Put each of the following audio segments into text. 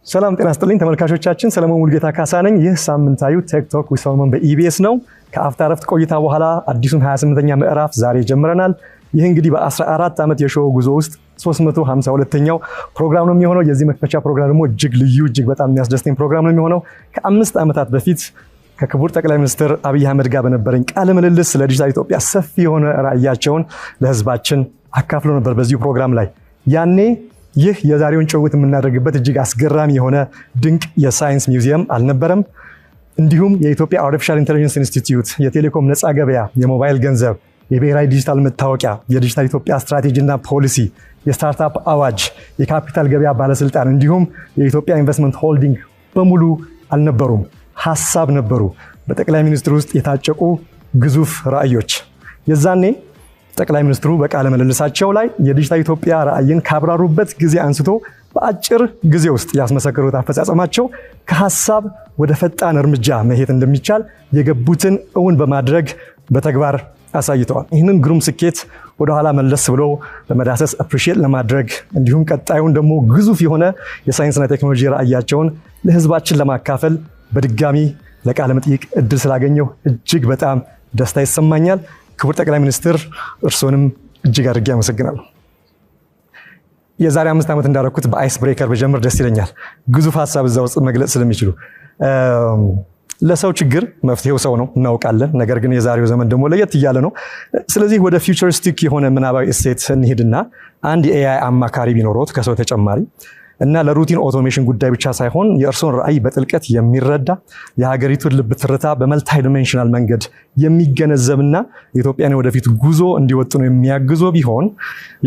ሰላም ጤና ስጥልኝ ተመልካቾቻችን፣ ሰለሞን ሙሉጌታ ካሳ ነኝ። ይህ ሳምንታዊ Tech Talk with ሰለሞን በኢቢኤስ ነው። ከአፍታ ረፍት ቆይታ በኋላ አዲሱን 28ኛ ምዕራፍ ዛሬ ጀምረናል። ይህ እንግዲህ በ14 ዓመት የ show ጉዞ ውስጥ 352ኛው ፕሮግራም ነው የሚሆነው። የዚህ መክፈቻ ፕሮግራም ደግሞ እጅግ ልዩ፣ እጅግ በጣም የሚያስደስተኝ ፕሮግራም ነው የሚሆነው። ከ5 ዓመታት በፊት ከክቡር ጠቅላይ ሚኒስትር አብይ አህመድ ጋር በነበረኝ ቃለ ምልልስ ስለ ዲጂታል ኢትዮጵያ ሰፊ የሆነ ራዕያቸውን ለህዝባችን አካፍሎ ነበር በዚሁ ፕሮግራም ላይ። ያኔ ይህ የዛሬውን ጭውውት የምናደርግበት እጅግ አስገራሚ የሆነ ድንቅ የሳይንስ ሚውዚየም አልነበረም። እንዲሁም የኢትዮጵያ Artificial Intelligence Institute፣ የቴሌኮም ነፃ ገበያ፣ የሞባይል ገንዘብ፣ የብሔራዊ ዲጂታል መታወቂያ፣ የዲጂታል ኢትዮጵያ ስትራቴጂና ፖሊሲ፣ የ startup አዋጅ፣ የካፒታል ገበያ ባለስልጣን እንዲሁም የኢትዮጵያ ኢንቨስትመንት ሆልዲንግ በሙሉ አልነበሩም። ሀሳብ ነበሩ። በጠቅላይ ሚኒስትሩ ውስጥ የታጨቁ ግዙፍ ራዕዮች። የዛኔ ጠቅላይ ሚኒስትሩ በቃለ ምልልሳቸው ላይ የዲጂታል ኢትዮጵያ ራዕይን ካብራሩበት ጊዜ አንስቶ በአጭር ጊዜ ውስጥ ያስመሰከሩት አፈጻጸማቸው ከሀሳብ ወደ ፈጣን እርምጃ መሄድ እንደሚቻል የገቡትን እውን በማድረግ በተግባር አሳይተዋል። ይህንን ግሩም ስኬት ወደኋላ መለስ ብሎ ለመዳሰስ፣ appreciate ለማድረግ፣ እንዲሁም ቀጣዩን ደግሞ ግዙፍ የሆነ የሳይንስና ቴክኖሎጂ ራዕያቸውን ለህዝባችን ለማካፈል በድጋሚ ለቃለ መጠይቅ እድል ስላገኘሁ እጅግ በጣም ደስታ ይሰማኛል። ክቡር ጠቅላይ ሚኒስትር፣ እርስዎንም እጅግ አድርጌ አመሰግናለሁ። የዛሬ 5 ዓመት እንዳደረኩት በ ice breaker ብጀምር ደስ ይለኛል። ግዙፍ ሀሳብ እዛ ውስጥ መግለጽ ስለሚችሉ። ለሰው ችግር መፍትሄው ሰው ነው፣ እናውቃለን። ነገር ግን የዛሬው ዘመን ደግሞ ለየት እያለ ነው። ስለዚህ ወደ futuristic የሆነ ምናባዊ እሴት እንሂድና አንድ የ AI አማካሪ ቢኖሮት ከሰው ተጨማሪ እና ለ routine automation ጉዳይ ብቻ ሳይሆን የእርስዎን ራዕይ በጥልቀት የሚረዳ፣ የሀገሪቱን ልብ ትርታ በ multidimensional መንገድ የሚገነዘብና የኢትዮጵያን ወደፊት ጉዞ እንዲወጥኑ የሚያግዞ ቢሆን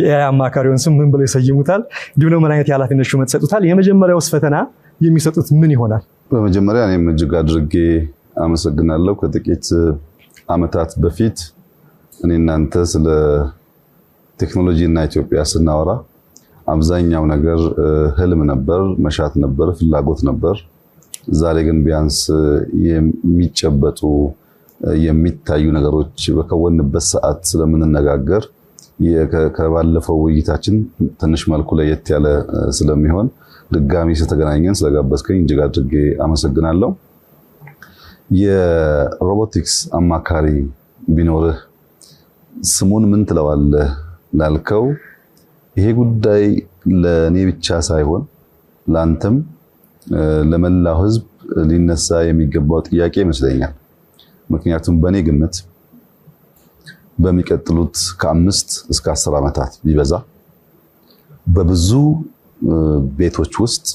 የ AI አማካሪውን ስም ምን ብለው ይሰይሙታል? እንዲሁም ደግሞ ምን አይነት የኃላፊነት ሹመት ይሰጡታል? የመጀመሪያውስ ፈተና የሚሰጡት ምን ይሆናል? በመጀመሪያ እኔም እጅግ አድርጌ አመሰግናለሁ። ከጥቂት ዓመታት በፊት እኔና አንተ ስለ ቴክኖሎጂ እና ኢትዮጵያ ስናወራ አብዛኛው ነገር ህልም ነበር፣ መሻት ነበር፣ ፍላጎት ነበር። ዛሬ ግን ቢያንስ የሚጨበጡ፣ የሚታዩ ነገሮች በከወንበት ሰዓት ስለምንነጋገር ከባለፈው ውይይታችን ትንሽ መልኩ ለየት ያለ ስለሚሆን ድጋሚ ስለተገናኘን፣ ስለጋበዝከኝ እጅግ አድርጌ አመሰግናለሁ። የሮቦቲክስ አማካሪ ቢኖርህ ስሙን ምን ትለዋለህ ላልከው፣ ይሄ ጉዳይ ለእኔ ብቻ ሳይሆን ለአንተም ለመላው ሕዝብ ሊነሳ የሚገባው ጥያቄ ይመስለኛል። ምክንያቱም በእኔ ግምት በሚቀጥሉት ከ5 እስከ 10 ዓመታት ቢበዛ በብዙ ቤቶች ውስጥ